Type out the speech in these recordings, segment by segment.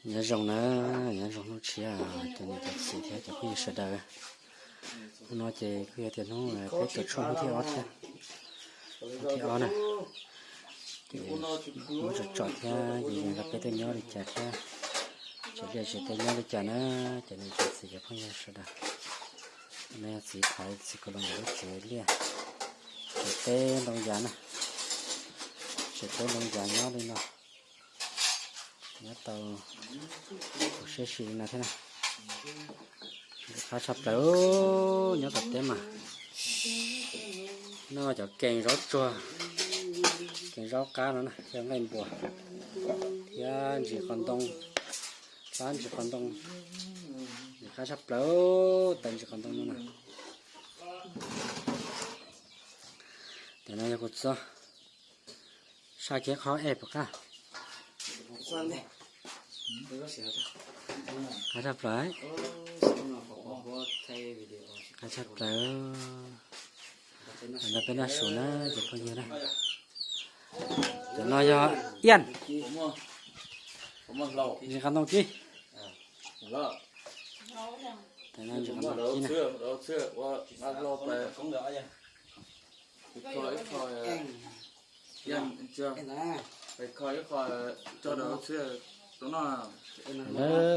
Nyob zoo na, nyob zoo hnub tshiab cov niam cov txiv thiab cov phooj ywg sawv daws. Hnub no ces kuj yog tias hnub peb tuav tshuaj hnub thib ob thiab, hnub thib ob na. Ces muab tsom tsom thiab yus yees rau peb tuaj nyob li cas thiab, tsev liaj tsev teb nyob li cas na, cov niam cov txiv cov phooj ywg sawv daws. No yog txiv Thaiv txiv Kaus Loos nkawd lub tsev liaj, tsev teb ntoo yas na, tsev teb ntoo yas nyob li no. Nyob tau siab si li no thiab na. Qab tshaj plaws, nyob tom teb mas noj cov kees zaub tsuag, kees zaub qab no na, thiab nqaij npuas, thiab ntsis qos ntoo, qab ntsis qos ntoo, qab tshaj plaws, tawm ntsis qos ntoo no na. Tam no yog kuv txob, saj kiag qhov ej puas qab. Qab tshaj plaws, qab tshaj plaws. Tam no peb noj su na cov phooj ywg na. Tam no yog iaj, ntsis qos ntoo kib. Tam no ntsis qos ntoo kib na.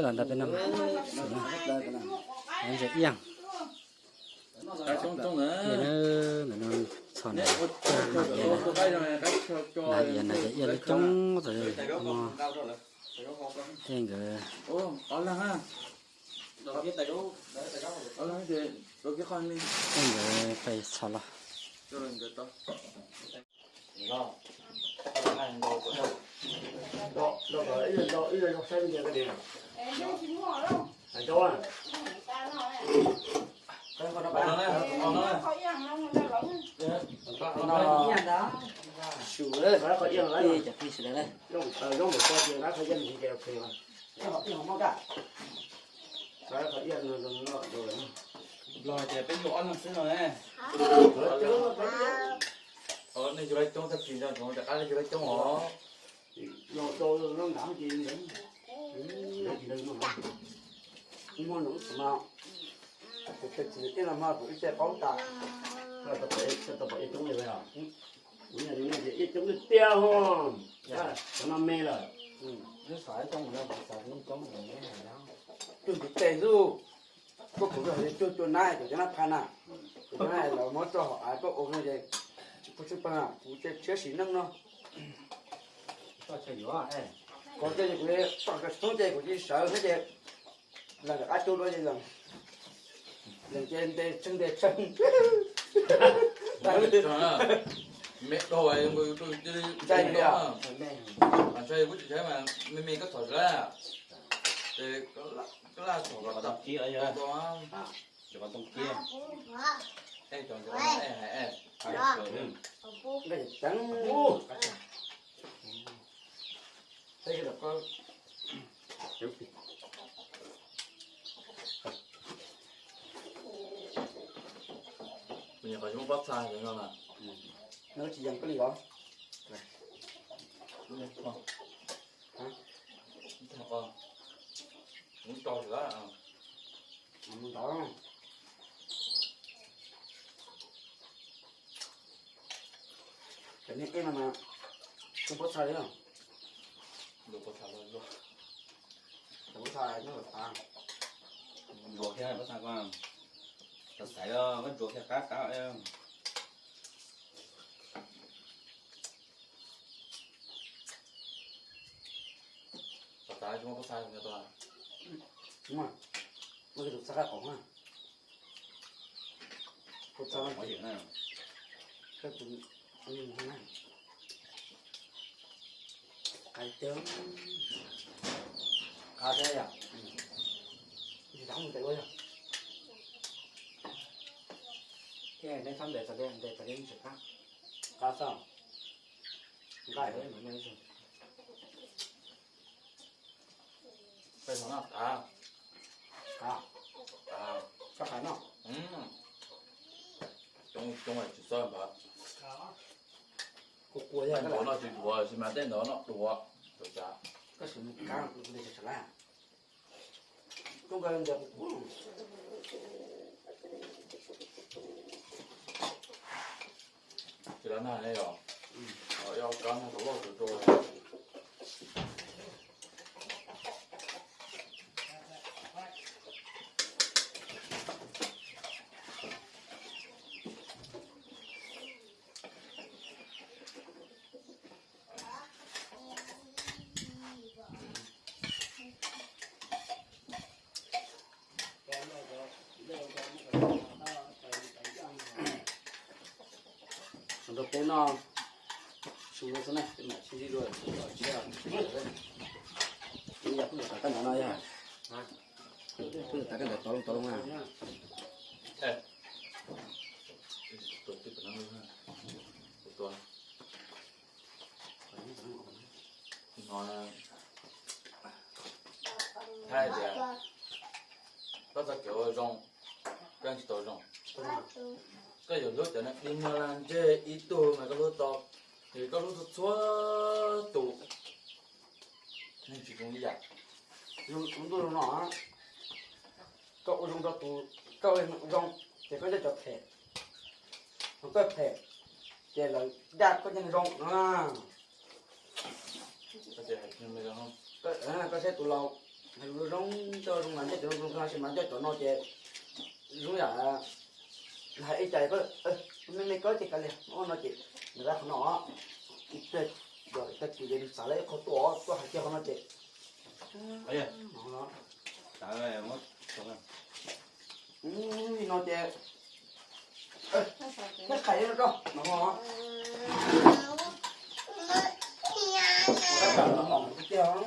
Los ntawm peb no, ntses iaj, ntawm no txhos na, na, na ces iaj lub coob txog no, tej nkawd, tej nkawd pais txhos los. Los tias peb yuav ob leeg xwb no ne. Nej yuav lawv coob tag kis nco ntsoov rov qab nej yuav lawv coob os. Muaj nus xwb no, kuv tes txiv ib los mas kuv ib ce paub tas, tau pom ib coob li os. Kuv niam ib coob tiag tiag ho, cov no me lawm. Cuag tiv tes xwb, koj kuv hais tias cuag cua nab ces cov nab phaj na, cov nab los muab tso hauv av koj ua no ces tsis pub tsw pag, kuv tshiab sim neej no. Koj ces kuv tsom txhoob ces kuv cia li sawv thiab ces los rov qab cub dua ces lees ces nte tsheej nte tsheej. Me dhau, ntshai kuv tsis tshaib mas me me koj thom sawv, ces koj laj thom kom tau. Nws qhov tsis muaj pob txha no na. Nws tsis yeem koj li os. Mus tso xwb. Cov niag ej no mas tsis pob txha li. Pob txha, pob txha nyob tom tav. Ntsuas kiag pob txha ko, xaiv xaiv koj ntsuas kiag qab qab. Tom tav tsis muaj pob txha nyob tau. Muaj, muaj tus txha qab qaum na. Pob txha no, koj tus, qab teb, qab teb yom. Tsis tau mus tes ua yog. Thiab neb txhob ntes txog li, ntes txog li tsis qab. Qab txhob, nqaij. Peb no qav, qav, txhob qav no. Coob coob tsis txawj npawg. Kuv quas yog npawg no tsis duav, tsis mas tej ntawd no duav, duav cas. Koj sim mus kab kuv li sawv laj. Koj nqa ntawm kuv. Tsis lawv nag ne yom. Ib ob kab no kom loj tus rau. Sawv daws peb noj su xwb na, peb mam sib ntsib dua, tsis yog kuj yog tas kab ntawd no yog, kuj yog tas kab ntawd tov loo tov loo na. Hais tias koj txoj kev ua zoo, koj tsis tau zoo. Koj yuav hlub cov neeg dig muag lag ntseg ib tug mas koj hlub tau, ces koj hlub txhua txhua tus neeg tsis zoo ib yam. Zoo ntuj zoo no, koj ua zoo rau tus, koj ua zoo ces koj coj cov phem, koj phem ces lawv ncaj koj yeej zoo no. Koj saib tus laus hais lus zoo, coj zoo mas ncaj cov zoo zoo, tab sis mas coj cov no ces zoo yam hais ib cas me me koj ces kav liam no ces nws ua qhov no, tag kis ces nws xav lawv ib qho tuaj tuaj hais kiag qhov no ces no ces thiab qhais no rau no, tiag.